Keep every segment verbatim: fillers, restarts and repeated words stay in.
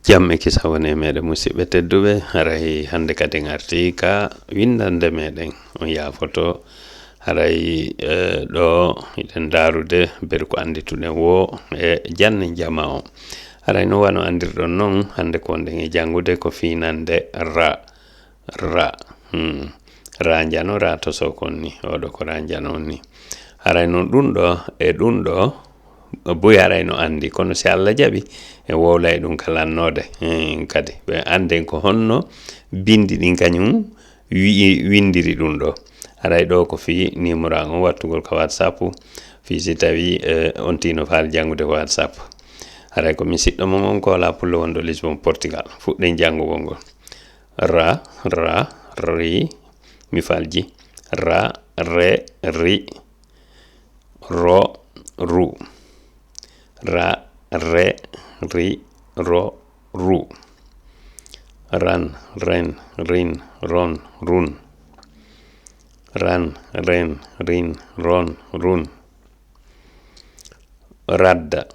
Jam e kisal wone e meɗen, musidɓe tedduɓe. Haray hannde kadi en artii ka winndannde meɗen. On yaafoto, haray, eh, ɗo hiɗen ndaarude nder ko anndituɗen woo e janne jamaa o. Haray no wano anndirɗon non, hannde ko wonɗen e janngude ko fiinannde ra. Ra. Hmm. Ra njano, ra toso kon ni. Oɗo ko ra njano on ni. Haray non ɗun ɗo e ɗun ɗo, buy haray no anndi. Kono si Alla jaɓi, en wowlay ɗun ka lannoode. Hmm, kadi. Ɓe annden ko honno binndi ɗin kañun wi-, winndiri ɗun ɗo. Haray ɗo ko fii nimoro an on wattugol ka WhatsApp. Fii si tawi, eh, on tino faal janngude ko WhatsApp. Haray ko mi siɗɗo mon on Kola Pullo wonɗo Lisbon, Portugal. Fuɗɗen janngugol ngol. Ra, ra, ri, mi falji. Ra, re, ri, ro, ru. Ra, re, ri, ro, ru. Ran, ren, rin, ron, run. Ran, ren, rin, ron, run. Radda,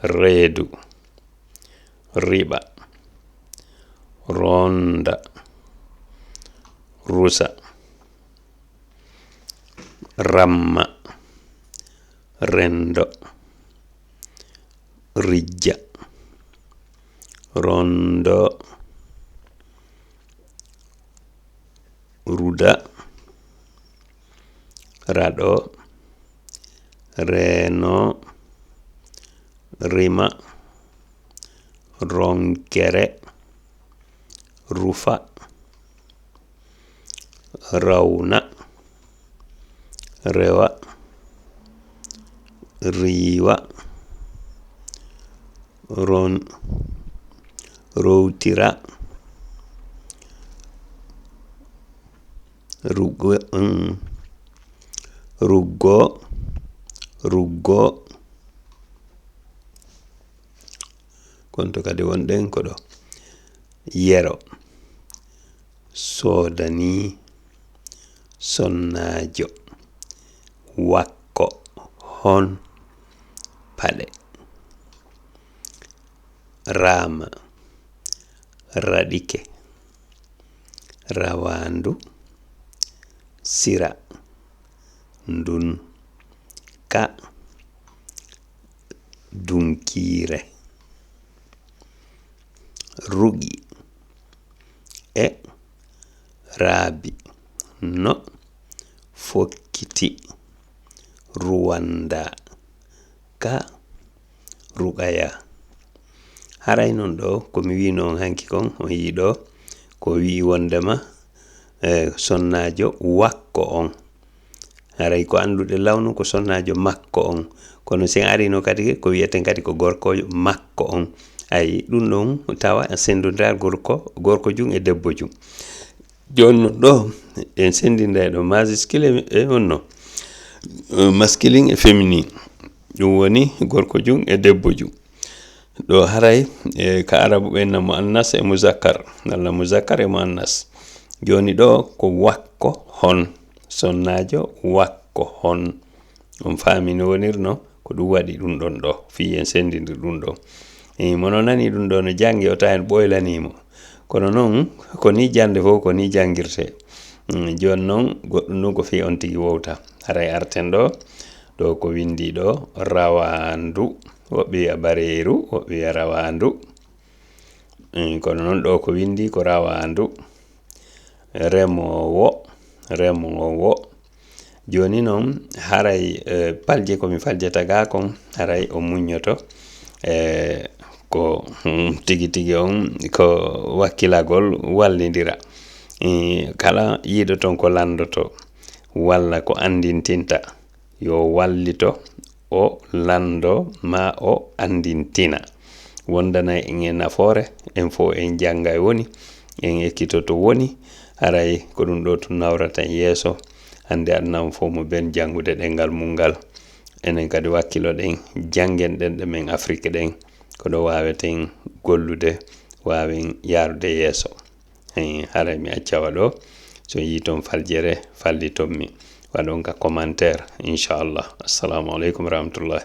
reedu, riɓa, ronda, rusa, ramma, rendo, rijja, rondo, ruda, raɗo, reeno, rima, ronkere, rufa, rawna, rewa, riiwa, ron-, rowtira, ruggo, mm, ruggo, ruggo. Konto kadi wonɗen ko ɗo. Yero. Soodanii sonnaajo wakko hon paɗe. Raama, raɗike, rawaandu, sira, ndun, ka, dunkiire, rugi, e raabi no fokkiti ruwanda ka Ruqaya. Haray non ɗo ko mi wi'ino on hanki kon, on yi'i ɗo ko wi'i wondema, eh, sonnaajo wakko on. Haray ko annduɗen law non ko sonnaajo makko on. Kono si en arino kadi ko wi'eten kadi ko gorko makko on. Ay, ɗun ɗon tawa sendondiral gorko, gorko jun e debbo jun. Jooni non ɗo en sendinday ɗo majuscule e, e on no, eh, masculin e féminin. Ɗun woni gorko jun e debbo jun. Ɗo haray, eh, ka arabu ɓen na muannas e muzakkar, walla muzakkar e muannas. Jooni ɗo ko wakko hon, sonnaajo wakko hon. On faami no wonirno, ko ɗun waɗi ɗun ɗon ɗo, fii en sendindir ɗun ɗo. Eh, mo no nani ɗun ɗo no janngi, o tawa en ɓoylanii mo. Kono non, ko nii jannde fow, ko nii janngirtee. Mm, jooni non, goɗɗun ɗun ko fii on tigi wowta. Haray arten ɗo, ɗo ko winndii ɗo, rawaandu. Woɓɓe wi'a bareeru, woɓɓe wi'a rawaandu. Mm, kono non ɗo ko winndii ko rawaandu. Remoowo, remoowo. Jooni non, haray, eh, palje ko mi faljata gaa kon, haray o muññoto. Eh, ko, hmm, tigi tigi on, ko wakkilagol wallindira. Eh, kala yiiɗo ton ko lanndoto, walla ko anndintinta, yo wallito, o lanndo, maa o anndintina. Wondana en e nafoore, en fow en jannga e woni, en ekkitoto woni, haray ko ɗun ɗo tun nawrata en yeeso. Hannde aduna on fow mo ben janngude ɗemngal mun ngal. Enen kadi wakkiloɗen, janngen ɗenɗe men Afrik ɗen, ko ɗo waaweten gollude, waawen yaarude yeeso. Hey, haray mi accawa ɗo. So yi'i ton faljere, falliton mi. Waɗon ka commentaire, inchallah. Assalamu aleykum wa rahmatullah.